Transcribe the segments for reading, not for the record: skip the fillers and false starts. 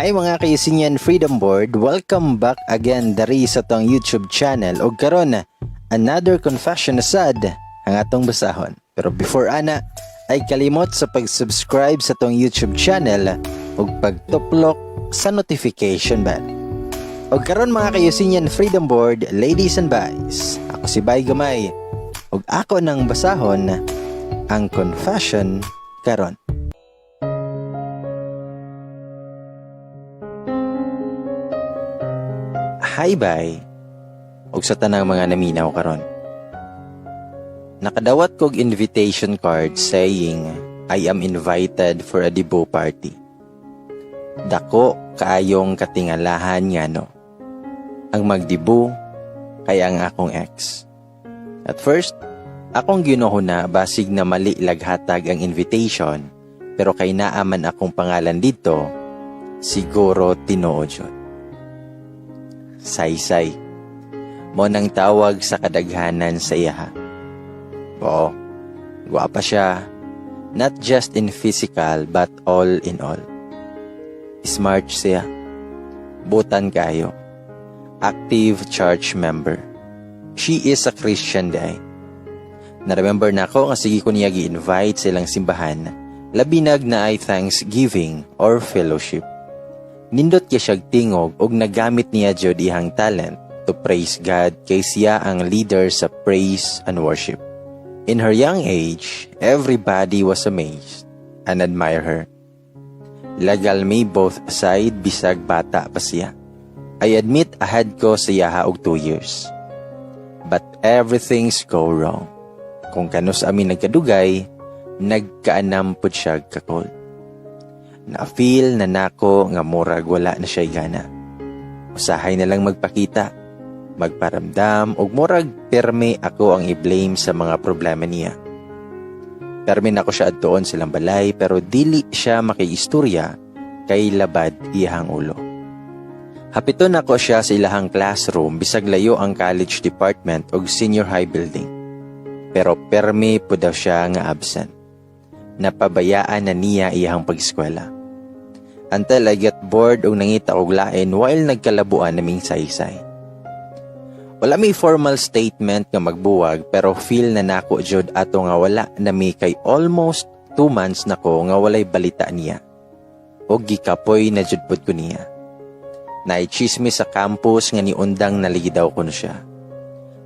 Hi, mga ka-Eusenian Freedom Board! Welcome back again dari sa atong YouTube channel. Og karon, another confession na sad ang atong basahon. Pero before ana, ay kalimot sa pag-subscribe sa atong YouTube channel ug pagtuplok sa notification bell. Og karon, mga ka-Eusenian Freedom Board, ladies and guys, ako si Bay Gamay ug ako nang basahon ang confession karon. Hi, bye. Og sa tanang mga naminaw karon. Nakadawat kog invitation card saying I am invited for a debut party. Dako kaayong katingalahan nga no. Ang magdebu kay ang akong ex. At first, akong ginuhuna basig na mali laghatag ang invitation, pero kay naa man akong pangalan dito, siguro tinuod jud. Saysay. Mao nang tawag sa kadaghanan sa iyaha. Oo, guwapa siya. Not just in physical but all in all. Smart siya. Butan kayo. Active church member. She is a Christian diay. Na-remember na ako nga sige ko niya gi-invite sa ilang simbahan, labi nag naay Thanksgiving or fellowship. Nindot kay siyag tingog og nagamit niya jud iyang talent to praise God kay siya ang leader sa praise and worship. In her young age, everybody was amazed and admire her. Lagal mi both side bisag bata pa siya. I admit, ahead ko sa iyaha og 2 years. But everything's go wrong. Kung kanus ami nagkadugay, nagkaanam pud siya ka-cold. Na-feel na nako nga murag wala na siya gana. Usahay na lang magpakita, magparamdam ug murag perme ako ang i-blame sa mga problema niya. Perme nako siya adtuon silang balay pero dili siya makiistorya kay labad iyang ulo. Hapiton nako siya sa ilahang classroom bisag layo ang college department og senior high building. Pero perme po daw siya nga absent. Napabayaan na niya iyang pag-eskwela. Until I get bored og nangita og lain while nagkalabuan naming saysay. Wala may formal statement nga magbuwag pero feel na nako jud ato nga wala nami kay almost 2 months nako nga walay balita niya. Og gikapoy na jud pud ko niya. Naay chismis sa campus nga niundang naligi daw kuno siya.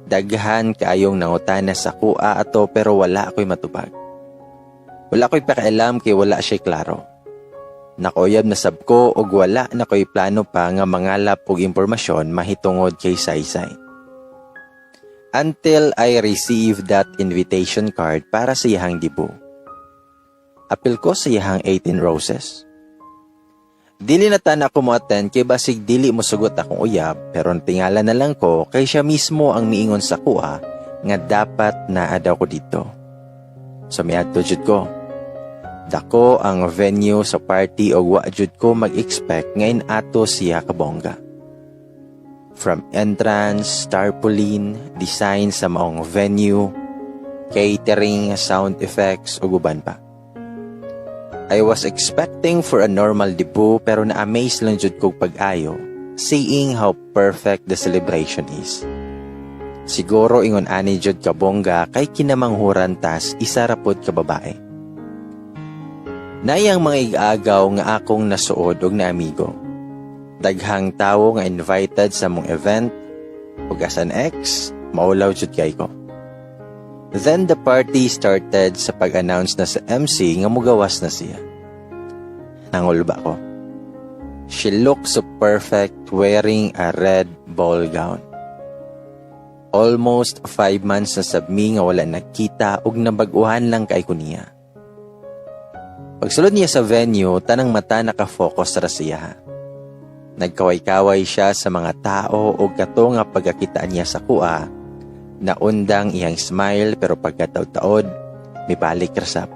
Daghan kaayong nangutana sa akoa ato pero wala ako'y matubag. Wala ko'y pakialam kay wala siya klaro. Nakauyab na sab ko og wala na ko'y plano pa nga mangalap og impormasyon mahitungod kay Saysay. Until I received that invitation card para sa iyahang debut. Apil ko sa iyahang 18 roses. Dili na tana ko mo attend kay basig dili mo sugot akong uyab, pero tingala na lang ko kay siya mismo ang miingon sa akoa nga dapat naa daw ko dito. So miadto jud ko. Dako ang venue sa party og wa jud ko mag-expect nga in-ato siya kabongga. From entrance, tarpaulin, design sa maong venue, catering, sound effects ug uban pa. I was expecting for a normal debut pero na-amaze lang jud kog pag-ayo seeing how perfect the celebration is. Siguro ingon ani jud kabongga kay kinamanghuran tas isa ra pod ka babae. Naay mga igagaw nga akong nasuod og naamigo. Daghang tawo nga invited sa among event ug as an ex, maulaw jud kay ko. Then the party started sa pag-announce na sa MC nga mugawas na siya. Nangulba ko. She looked so perfect wearing a red ball gown. Almost 5 months na sab mi nga wala nagkita ug nabag-uhan lang kay ko niya. Pagsulod niya sa venue, tanang mata naka-focus ra siya. Nagkaway-kaway siya sa mga tao ug kato nga pagkakita niya sa akoa, naundang iyang smile pero pagkataod-taod, mibalik ra sab.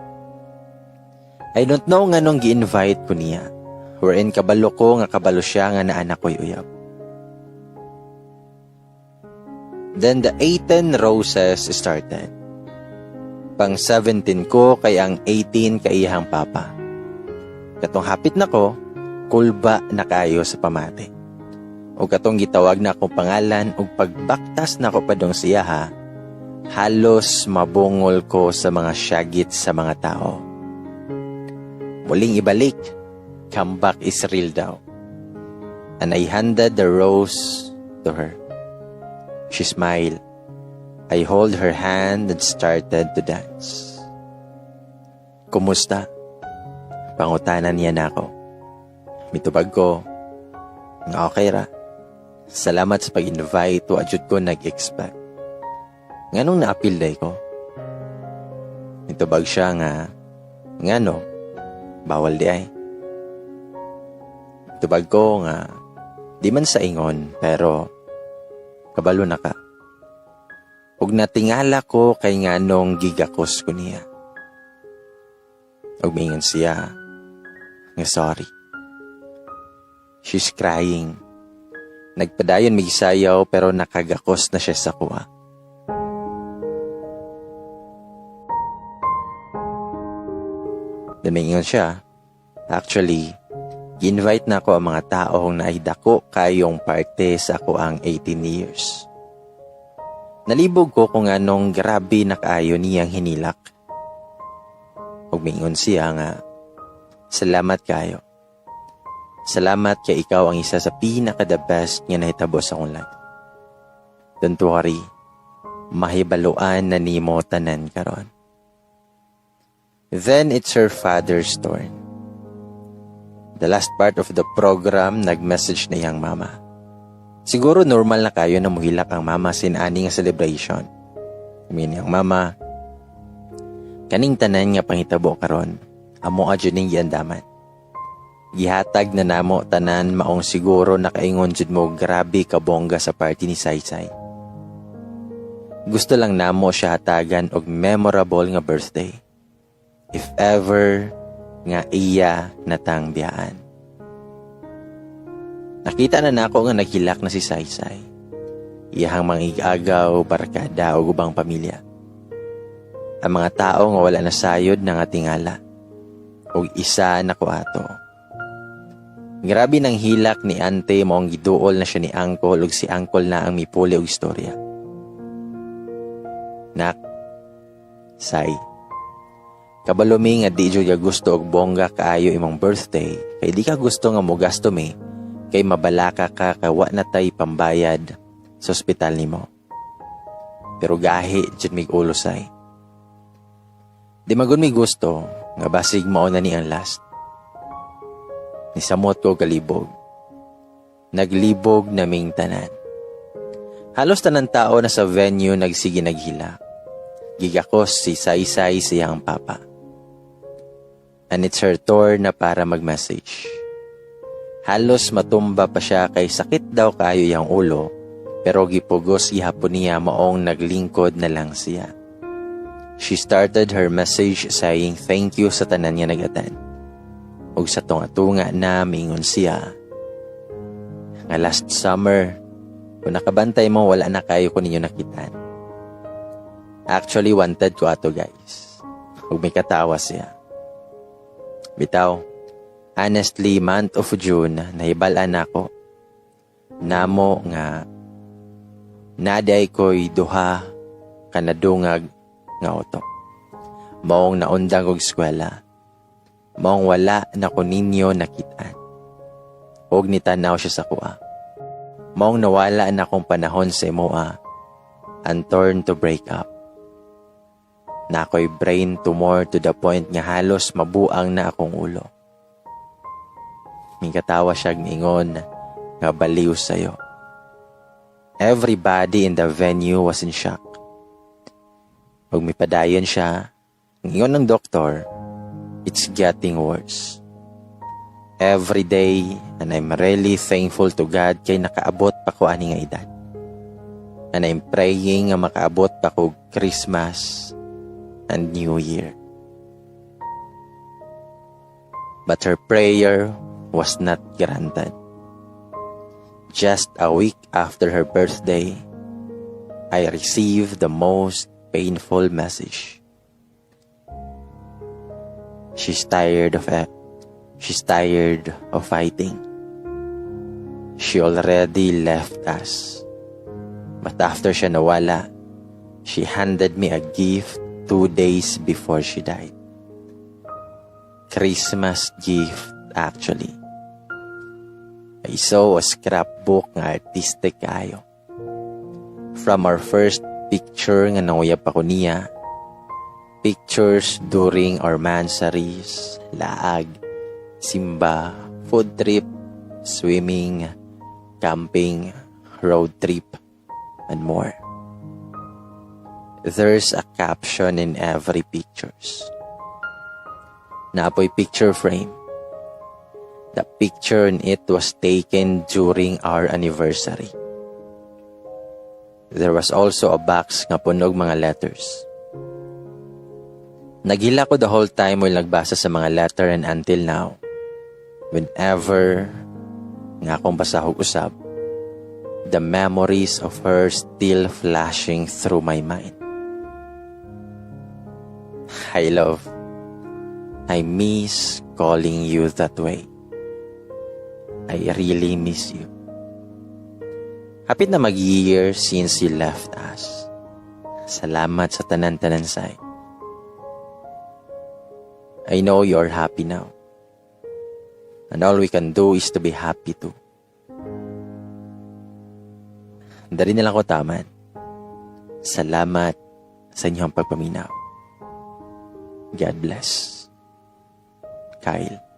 I don't know nganong gi-invite ko niya, wherein kabalo ko nga kabalo siya nga naa na ko'y uyab. Then the 18 roses started. Pang 17 ko kay ang 18 kay iyang papa. Katong hapit na ko, Kulba na kayo sa pamati. O katong gitawag na akong pangalan ug pagbaktas na ako padong siya ha, halos mabungol ko sa mga syagit sa mga tao. Muling ibalik, comeback is real daw. And I handed the rose to her. She smiled. I hold her hand and started to dance. "Kumusta?" Pangutana niya nako. Mitubag ko nga okay ra. Salamat sa pag-invite, wa jud ko nag-expect. Nganong naapil day ko? Mitubag siya nga, "Ngano, bawal diay?" Tubag ko nga, "Di man sa ingon, pero kabalo na ka." Ug natingala ko kay nganong gigakos ko niya. Ug mingon siya nga sorry. She's crying. Nagpadayon mig sayaw pero nakagakos na siya sa akoa. Then siya, "Actually, gi-invite na ako ang mga taong naidako kayong parte sa akoang 18 years." Nalibog ko kung anong grabe na kaayo niyang hinilak. Ug mingon siya nga, "Salamat kayo. Salamat kay ikaw ang isa sa pinaka the best nga nahitabo sa akong life. Don't worry, mahibaluan na nimo tanan karon." Then it's her father's turn. The last part of the program, nag-message na iyang mama. Siguro normal na kayo na muhilak ang mama sin ani nga celebration. Ingon iyang mama, "Kaning tanan nga panghitabo karon, amo jud ning giandaman. Gihatag na namo tanan, maong siguro nakaingon jud mo grabe ka bongga sa party ni Saysay. Gusto lang namo siya hatagan og memorable nga birthday. If ever nga iya natang biyaan." Nakita na nako nga naghilak na si Saysay. Iyahang mga igagaw, barkada ug ubang pamilya. Ang mga tao nga wala na sayod na nga tingala. Ug isa na ko ato. Grabe nang hilak ni ante, maong giduol na siya ni uncle ug si uncle na ang mipuli og istorya. "Nak, Say, kabalo mi nga di jud ka gusto og bongga kaayo imong birthday kay di ka gusto nga mogasto mi kay mabalaka ka kay wa na tay pambayad sa ospital nimo. Pero gahi jud mig ulo, Say. Di magun mi gusto nga basig mao na ni ang last." Nisamot ko galibog. Naglibog naming tanan. Halos tanan tao na sa venue nagsige naghilak. Gigakos si Saysay siyang papa. And it's her turn na para mag-message. Halos matumba pa siya kay sakit daw kayo iyang ulo, pero gipugos gihapon niya, maong naglingkod na lang siya. She started her message saying thank you sa tanan nga nag-attend. Ug sa tunga-tunga na mingon siya nga last summer, kung nakabantay mo, wala na kayo ko ninyo nakitan. Actually, wanted ko ato, guys. Ug may katawa siya. "Bitaw, honestly, month of June, nahibal-an nako. Namo nga naday ko'y duha kanadungag nga utok. Maong naundang og eskwela. Maong wala na ko ninyo nakitaan." Og nitanaw siya sa akoa. "Maong nawala na akong panahon sa imoa and turn to break up. Na ako'y brain tumor to the point nga halos mabuang na akong ulo." Mingkatawa siya, ingon nga baliw sa'yo. Everybody in the venue was in shock. Pag mipadayon siya, ingon ng doktor, it's getting worse every day and I'm really thankful to God kay nakaabot pa ko ani nga edad. And I'm praying nga makaabot pa ko Christmas and New Year." But her prayer was not granted. Just a week after her birthday, I received the most painful message. She's tired of it. She's tired of fighting. She already left us. But after siya nawala, she handed me a gift 2 days before she died. Christmas gift, actually. I saw a scrapbook nga artistic kaayo. From our first picture nga nanguyab pa ko niya, pictures during our monsaries, laag, simba, food trip, swimming, camping, road trip, and more. There's a caption in every pictures. Naa poy picture frame. The picture in it was taken during our anniversary. There was also a box nga punog mga letters. Naghilak ko the whole time while nagbasa sa mga letter, and until now, whenever nga akong basahog usab, the memories of her still flashing through my mind. Hi, love. I miss calling you that way. I really miss you. Hapit na mag-year since you left us. Salamat sa tanan-tanan say. I know you're happy now. And all we can do is to be happy too. Diri na lang ko taman. Salamat sa inyong pagpaminaw. God bless. Kyle.